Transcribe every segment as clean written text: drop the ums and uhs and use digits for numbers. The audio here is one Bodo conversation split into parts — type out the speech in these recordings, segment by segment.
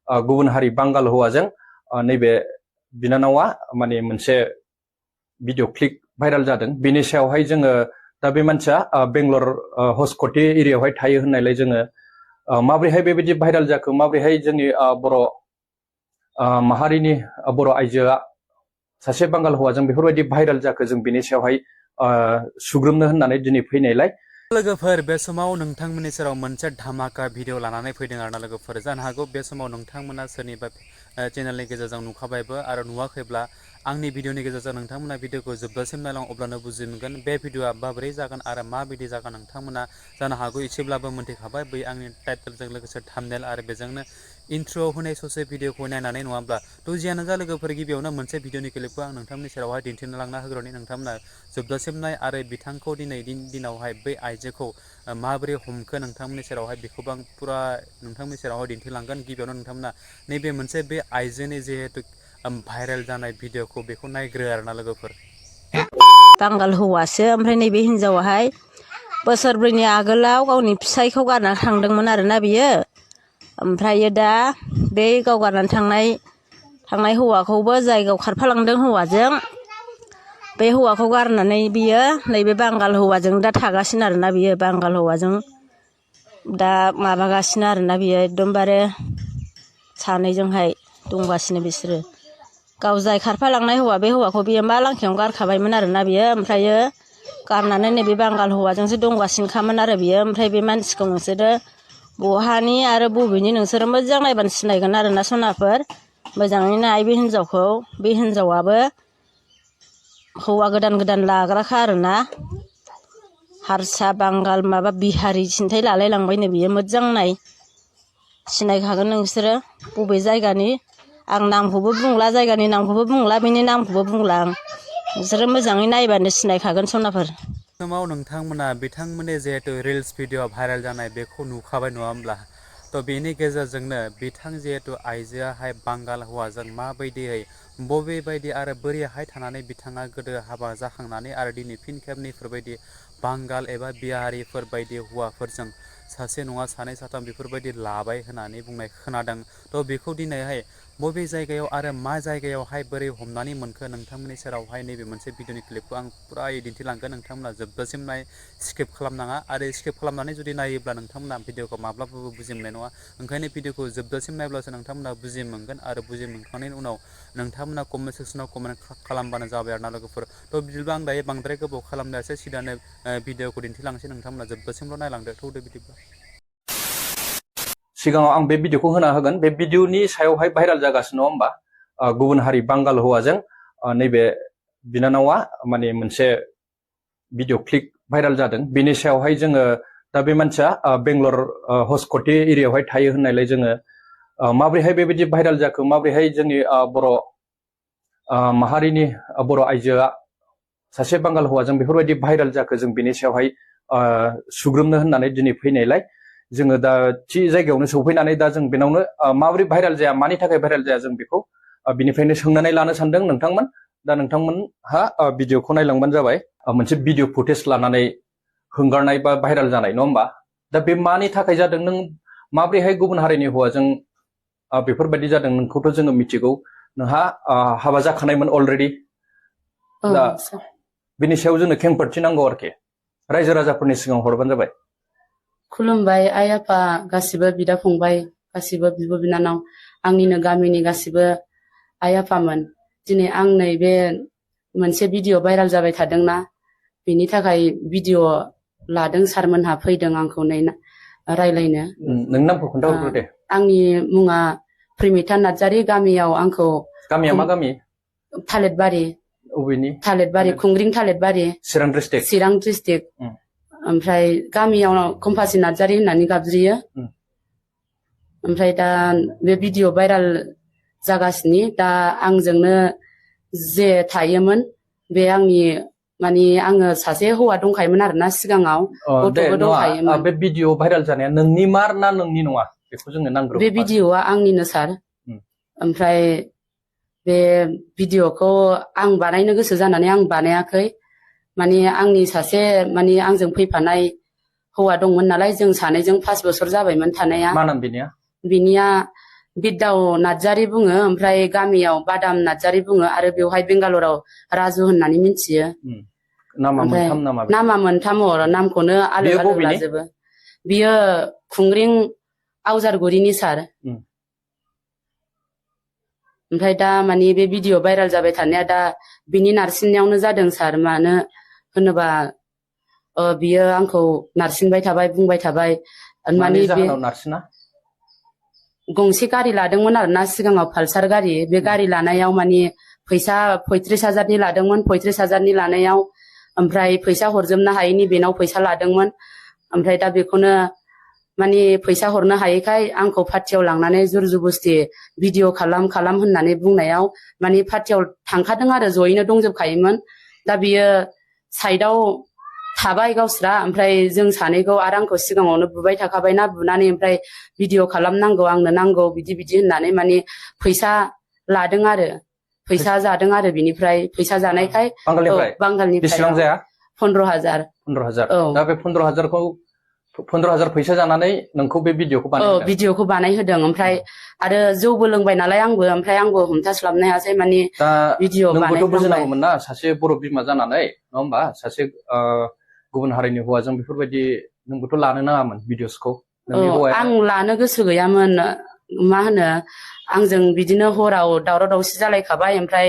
गुबुन हारि बांगाल हौवाजों नैबे बिनानावा माने मोनसे भिडिअ क्लिप भाइराल जादों। बेनि सायावहाय जोङो दा बे मानसिया बेंगलर हस्क'टी एरियायावहाय थायो होननायलाय जोङो माबोरैहाय बेबायदि भाइराल जाखो, माबोरैहाय जोंनि बर' माहारिनि बर' आइजोआ सासे बांगाल हौवाजों बेफोरबायदि भाइराल जाखो, जों बेनि सायावहाय सुग्रोमनो होननानै दिनै फैनायलाय लोगोफोर बे समाव नोंथांमोननि सेराव मोनसे धामाका भिडिअ लानानै फैदों आरोना लोगोफोर। जानो हागौ बे समाव नोंथांमोना सोरनिबा चेनेलनि गेजेरजों नुखाबायबो आरो नुवाखैब्ला आंनि भिडिअनि गेजेरजों नोंथांमोना भिडिअखौ जोबजासिम नायलां, अब्लानो बुजि मोनगोन बे भिडिअआ माबोरै जागोन आरो माबायदि जागोन। नोंथांमोना जानो हागौ एसेब्लाबो मोनथिखाबाय बै आंनि टाइटेलजों लोगोसे थाम्बनेल आरो बेजोंनो इन्ट्र'आव होनाय ससे भिडिअखौ नायनानै नङाब्ला थ' जियानो जा लोगोफोर, गिबियावनो मोनसे भिडिअनि क्लिपखौ आं नोंथांमोननि सेरावहाय दिन्थिनो लांना होग्रोनि। नोंथांमोना जोबजासिम नाय आरो बिथांखौ दिनैनि दिनावहाय बै आइजोखौ माबोरै हमखो नोंथांमोननि सेरावहाय बेखौबो आं फुरा नोंथांमोननि सेरावहाय दिन्थिलांगोन। गिबियावनो नोंथांमोना नैबे मोनसे बे आइजोनि जिहेतु भाइरेल जानाय भिडिअखौ बेखौ नायग्रो आरोना लोगोफोर। बांगाल हौवासो, ओमफ्राय नैबे हिनजावाहाय बोसोरब्रैनि आगोलाव गावनि फिसायखौ गारना थांदोंमोन आरोना बियो। ओमफ्रायो दा बे गाव गारनानै थांनाय हौवाखौबो जायगायाव खारफालांदों हौवाजों। बे हौवाखौ गारनानै बियो नैबे बांगाल हौवाजों दा थागासिनो आरोना बियो बांगाल हौवाजों दा माबागासिनो आरोना बियो एकदमबारे सानैजोंहाय दंगासिनो बिसोरो। गाव जाय खारफालांनाय हौवा बे हौवाखौ बियो मा लांखायावनो गारखाबायमोन आरोना बियो। ओमफ्रायो गारनानै नैबे बांगाल हौवाजोंसो दंगासिनोखामोन आरो बियो। ओमफ्राय बे मानसिखौ नोंसोरो बहानि आरो बबेनि नोंसोरो मोजां नायबानो सिनायगोन आरोना सनाफोर। मोजाङै नाय बे हिनजावखौ। बे हिनजावाबो हौवा गोदान गोदान लाग्राखा आरोना, हारसा बांगाल माबा बिहारि सिन्थाय लालाय लांबायनो बियो। मोजां नाय सिनायखागोन नोंसोरो बबे जायगानि। आं नामखौबो बुंला, जायगानि नामखौबो बुंला, बेनि नामखौबो बुंला आं। नोंसोरो मोजाङै नायबानो सिनायखागोन सनाफोर। समाव नोंथांमोना बिथांमोननि जिहेतु रिल्स भिडिअ भाइरेल जानाय बेखौ नुखाबाय नङा होमब्ला? थ' बेनि गेजेरजोंनो बिथां जिहेतु आइजोआहाय बांगाल हौवाजों माबायदियै बबे बायदि आरो बोरैहाय थानानै बिथाङा गोदो हाबा जाखांनानै आरो दिनै फिन खेबनैफोरबायदि बांगाल एबा बिहारिफोर बायदि हौवाफोरजों सासे नङा सानै साथाम बेफोरबायदि लाबाय होननानै बुंनाय खोनादों। थ' बेखौ दिनैहाय बबे जायगायाव आरो मा जायगायावहाय बोरै हमनानै मोनखो नोंथांमोननि सेरावहाय नैबे मोनसे भिडिअनि क्लिपखौ आं फुरायै दिन्थिलांगोन। नोंथांमोना जोबजासिम नाय, स्किप खालामनाङा। आरो स्किप खालामनानै जुदि नायोब्ला नोंथांमोना भिडिअखौ माब्लाबाबो बुजि मोननाय नङा। ओंखायनो भिडिअखौ जोबजासिम नायब्लासो नोंथांमोना बुजि मोनगोन आरो बुजि मोनखांनायनि उनाव नोंथांमोना कमेन्ट सेक्सनाव कमेन्ट खालामबानो जाबाय आरोना लोगोफोर। थ' बिदिब्ला आं दायो बांद्राय गोबाव खालामनायासो सिदानो भिडिअखौ दिन्थिलांसै। नोंथांमोना जोबजासिमल' नायलांदो। थौदो बिदिब्ला। सिगाङाव आं बे भिडिअखौ होना होगोन। बे भिडिअनि सायावहाय भाइराल जागासिनो नङा होमबा, गुबुन हारि बांगाल हौवाजों नैबे बिनानावा माने मोनसे भिडिअ क्लिप भाइराल जादों। बेनि सायावहाय जोङो दा बे मानसिया बेंगलर हस्क'टी एरियायावहाय थायो होननायलाय जोङो माबोरैहाय बेबायदि भाइराल जाखो, माबोरैहाय जोंनि बर' माहारिनि बर' आइजोआ सासे बांगाल हौवाजों बेफोरबायदि भाइराल जाखो, जों बेनि सायावहाय सुग्रोमनो होननानै दिनै फैनायलाय जोङो दा थि जायगायावनो सौफैनानै दा जों बेनावनो माबोरै भाइराल जाया, मानि थाखाय भाइराल जाया, जों बेखौ बिनिफ्रायनो सोंनानै लानो सानदों नोंथांमोन। दा नोंथांमोनहा भिडिअखौ नायलांबानो जाबाय। मोनसे भिडिअ फुटेज लानानै हंगारनाय बा भाइराल जानाय नङा होमबा। दा बे मानि थाखाय जादों, नों माबोरैहाय गुबुन हारिनि हौवाजों बेफोरबायदि जादों, नोंखौथ' जोङो मिथिगौ। नोंहा हाबा जाखानायमोन अलरेडि। दा बिनि सायाव जोंनो खेंफोरथि नांगौ आरोखि। रायजो राजाफोरनि सिगाङाव हरबानो जाबाय। खुलुमबाय आइ आफा गासिबो, बिदा फंबाय गासिबो, बिब' बिनानाव, आंनिनो गामिनि गासिबो आइ आफामोन। दिनै आं नैबे मोनसे भिडिअ भाइराल जाबाय थादोंना, बेनि थाखाय भिडिअ लादों सारमोनहा फैदों आंखौ रायलायनो। नोंनि नामखौ खोन्थाहरग्रो दे। आंनि मुङा प्रिमिता नार्जारी। गामियाव आंखौ गामिया मा गामि? थालिरबारि। अबेनि? थालिरबारि, खुंग्रिं थालिरबारि, चिरां डिस्ट्रिक्ट। चिरां डिस्ट्रिक्ट। ओमफ्राय गामियाव कम्पासि नार्जारी होननानै गाबज्रियो। ओमफ्राय दा बे भिडिअ भाइराल जागासिनो। दा आंजोंनो जे थायोमोन बे आंनि माने आङो सासे हौवा दंखायोमोन आरोना सिगाङाव, गथ'बो दंखायोमोन। बे भिडिअ भाइराल जानाया नोंनि मार ना नोंनि नङा, बेखौ जोंनो नांगौ। बे भिडिअआ आंनिनो सार। ओमफ्राय बे भिडिअखौ आं बानायनो गोसो जानानै आं बानायाखै। माने आंनि सासे माने आंजों फैफानाय हौवा दंमोन नालाय, जों सानैजों 5 बोसोर जाबायमोन थानाया। मा नाम बिनिया? बिनिया बिद्दाव नार्जारी बुङो ओमफ्राय गामियाव बादाम नार्जारी बुङो आरो बेवहाय बेंगालराव राजु होननानै मिथियो। नामा ओमफ्राय मोनथाम नामा? नामा मोनथाम नामखौनो आलो बेयो आलो बबेनि? लाजोबो। बियो खुंग्रिं आवजारगुरिनि सार। ओमफ्राय दा माने बे भिडिअ भाइराल जाबाय थानाया दा बिनि नारसिननायावनो जादों सार। मानो होनोबा बियो आंखौ नारसिनबाय थाबाय बुंबाय थाबाय मानि माने बे जाहोनाव नारसिना? गंसे गारि लादोंमोन आरोना सिगाङाव पालसार गारि। बे गारि लानायाव माने फैसा 35,000नि लादोंमोन। 35,000नि लानायाव ओमफ्राय फैसा हरजोबनो हायैनि बेनाव फैसा लादोंमोन। ओमफ्राय दा बेखौनो माने फैसा हरनो हायैखाय आंखौ पार्टियाव लांनानै जुर जुबुस्थि भिडिअ खालाम होननानै बुंनायाव माने पार्टियाव थांखादों आरो जयैनो दंजोबखायोमोन। दा बियो साइडआव थाबाय गावस्रा ओमफ्राय जों सानैखौ आरो आंखौ सिगाङावनो बुबाय थाखाबायना बुनानै ओमफ्राय भिडिअ खालामनांगौ आंनो नांगौ बिदि होननानै माने फैसा लादों आरो फैसा जादों आरो बिनिफ्राय फैसा जानायखाय बांगालनिफ्राय बेसेबां जाया? 15,000। 15,000। औ दा बे 15,000 फैसा जानानै नोंखौ बे भिडिअखौ बानायहोदों? भिडिअखौ बानायहोदों। ओमफ्राय आरो जौबो लोंबाय नालाय ओमफ्राय आंबो हमथास्लाबनो हायासै माने दा भिडिअ नोंबोथ' बानायफ्लांबाय। बुजिनांगौमोन ना सासे बर' बिमा जानानै, नङा होमबा? सासे गुबुन हारिनि हौवाजों बेफोरबायदि नोंबोथ' लानो नाङामोन भिडिअसखौ। नोंनि हौवाया आं लानो गोसो गैयामोन। मा होनो आंजों बिदिनो हराव दावराव दावसि जालायखाबाय। ओमफ्राय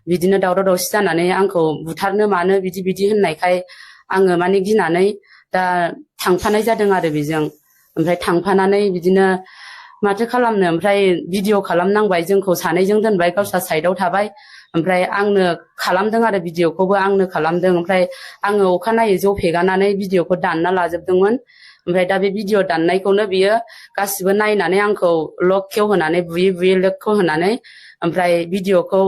बिदिनो दावराव दावसि जानानै आंखौ बुथारनो मानो बिदि होननायखाय आङो माने गिनानै दा थांफानाय जादों आरो बेजों। ओमफ्राय थांफानानै बिदिनो माथो खालामनो ओमफ्राय भिडिअ खालामनांबाय। जोंखौ सानैजों दोनबाय, गावस्रा साइडआव थाबाय। ओमफ्राय आंनो खालामदों आरो भिडिअखौबो आंनो खालामदों। ओमफ्राय आङो अखानायै ज' फेगानानै भिडिअखौ दानना लाजोबदोंमोन। ओमफ्राय दा बे भिडिअ दाननायखौनो बियो गासिबो नायनानै आंखौ लक खेवहोनानै बुयै लक खेवहोनानै ओमफ्राय भिडिअखौ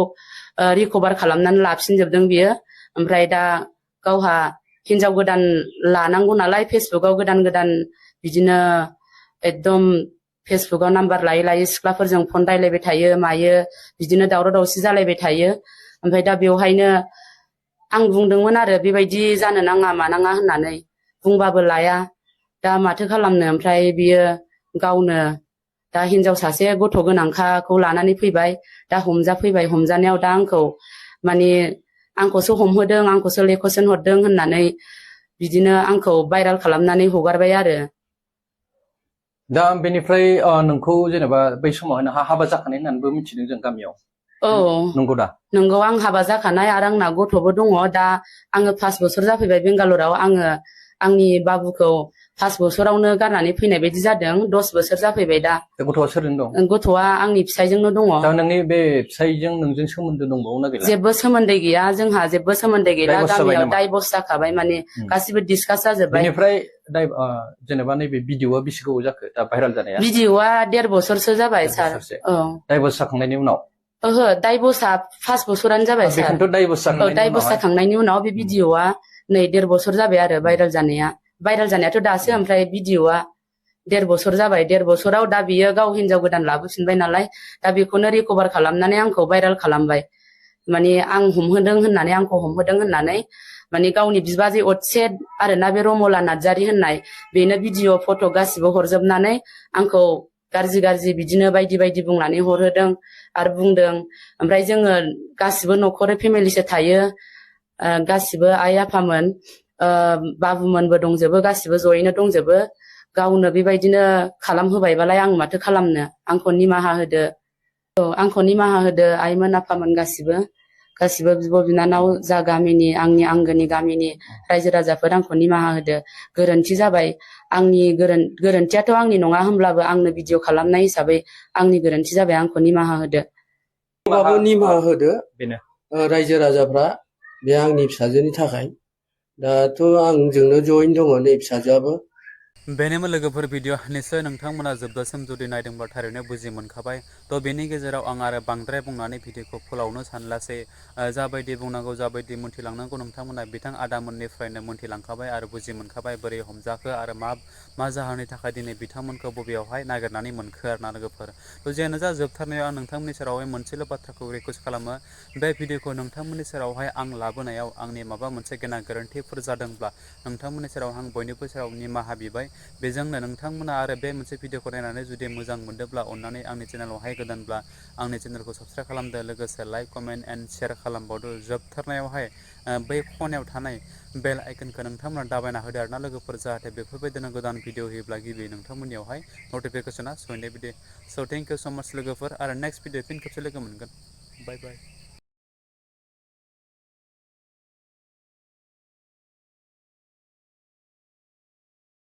रिकभार खालामनानै लाफिनजोबदों बियो। ओमफ्राय दा गावहा हिनजाव गोदान लानांगौ नालाय फेसबुकाव गोदान बिदिनो एकदम फेसबुकाव नाम्बार लायै सिख्लाफोरजों फन रायलायबाय थायो मायो बिदिनो दावराव दावसि जालायबाय थायो। ओमफ्राय दा बेवहायनो आं बुंदोंमोन आरो बेबायदि जानो नाङा मानाङा होननानै, बुंबाबो लाया। दा माथो खालामनो ओमफ्राय बियो गावनो दा हिनजाव सासे गथ' गोनांखाखौ लानानै फैबाय। दा हमजाफैबाय। हमजानायाव दा आंखौ माने आंखौसो हमहोदों, आंखौसो लेखसन हरदों होननानै बिदिनो आंखौ भाइरेल खालामनानै हगारबाय आरो। दा बेनिफ्राय नोंखौ जेनेबा बै समाव नोंहा हाबा जाखानाय होननानैबो मिथिदों जों गामियाव। नंगौ दा? नंगौ, आं हाबा जाखानाय आरो आंना गथ'बो दङ। दा आङो 5 बोसोर जाफैबाय बेंगालराव। आङो आंनि बाबुखौ 5 बोसोरावनो गारनानै फैनाय बायदि जादों। 10 बोसोर जाफैबाय दा। गथ'आ सोरजों दं? गथ'आ आंनि फिसायजोंनो दङ। दा नोंनि बे फिसायजों नोंजों सोमोन्दो दंबावोना गैला? जेबो सोमोन्दो गैया, जोंहा जेबो सोमोन्दो गैला। डाइभर्स जाबाय गामियाव नामा? डाइभर्स जाखाबाय, माने गासिबो डिसकास जाजोब्बाय। बेनिफ्राय जेनेबा नैबे भिडिअआ बेसे गोबाव जाखो दा भाइरेल जानाया? भिडिअआ 1.5 बोसोरसो जाबाय सार। डाइभर्स जाखांनायनि उनाव? ओहो, डाइभर्सआ 5 बोसोरानो जाबाय सार। बेखौथ' डाइभर्स जाखांनायनि उनाव बे भिडिअआ नै 1.5 बोसोर जाबाय आरो भाइरेल जानाया। भाइरेल जानायाथ' दासो, ओमफ्राय भिडिअआ 1.5 बोसोर जाबाय। 1.5 बोसोराव दा बियो गाव हिनजाव गोदान लाबोफिनबाय नालाय, दा बेखौनो रिकभार खालामनानै आंखौ भाइरेल खालामबाय। माने आंखौ हमहोदों होननानै माने गावनि बिबाजै असे आरोना बे रमला नार्जारी होननाय, बेनो भिडिअ फट' गासिबो हरजोबनानै आंखौ गाज्रि बिदिनो बायदि बुंनानै हरहोदों आरो बुंदों। ओमफ्राय जोङो गासिबो न'खरै फेमिलिसो थायो। गासिबो आइ आफामोन, बाबुमोनबो दंजोबो, गासिबो जयैनो दंजोबो। गावनो बेबायदिनो खालामहोबायबालाय आं माथो खालामनो। आंखौ निमाहा होदो। आंखौ निमाहा होदो आइमोन आफामोन गासिबो बिब' बिनानाव जा गामिनि, आंनि आंगोनि गामिनि रायजो राजाफोर, आंखौ निमाहा होदो। गोरोन्थि जाबाय। आंनि गोरोन्थियाथ' आंनि नङा, होमब्लाबो आंनो भिडिअ खालामनाय हिसाबै आंनि गोरोन्थि जाबाय। आंखौ निमाहा होदो। निमाहा होदो रायजो राजाफ्रा, बे आंनि फिसाजोनि थाखाय। दाथ' आंजोंनो जयैनो दङ नै फिसाजोआबो। बेनोमोन लोगोफोर भिडिअ। निस्सय नोंथांमोना जोबजासिम जुदि नायदोंब्ला थारैनो बुजि मोनखाबाय। थ' बेनि गेजेराव आं आरो बांद्राय बुंनानै भिडिअखौ फोलावनो सानलासै। जाबायदि बुंनांगौ, जाबायदि मोन्थिलांनांगौ, नोंथांमोना बिथां आदामोननिफ्रायनो मोन्थिलांखाबाय आरो बुजि मोनखाबाय बोरै हमजाखो आरो मा जाहोननि थाखाय दिनै बिथांमोनखौ बबेयावहाय नागिरनानै मोनखो आरोना लोगोफोर। थ' जियानो जा, जोबथारनायाव आं नोंथांमोननि सेरावहाय मोनसेल' बाथ्राखौ रिकुवेस्ट खालामो। बे भिडिअखौ नोंथांमोननि सेरावहाय आं लाबोनायाव आंनि माबा मोनसे गेना गोरोन्थिफोर जादोंब्ला नोंथांमोननि सेराव आं बयनिबो सेराव निमाहा बिबाय। बेजोंनो नोंथांमोना आरो बे मोनसे भिडिअखौ नायनानै जुदि मोजां मोनदोंब्ला अननानै आंनि चेनेलावहाय गोदानब्ला आंनि चेनेलखौ साबसक्राइब खालामदो, लोगोसे लाइक कमेन्ट एन्ड शेयार खालामबावदो। जोबथारनायावहाय बै खनायाव थानाय बेल आइकनखौ नोंथांमोना दाबायना होदो आरोना लोगोफोर, जाहाथे बेफोरबायदिनो गोदान भिडिअ होयोब्ला गिबि नोंथांमोननियावहाय नटिफिकेसना सहैनाय बायदि। स' थेंक इउ स' माच लोगोफोर, आरो नेक्स्ट भिडिअ फिन खेबसे लोगो मोनगोन। बाय बाय।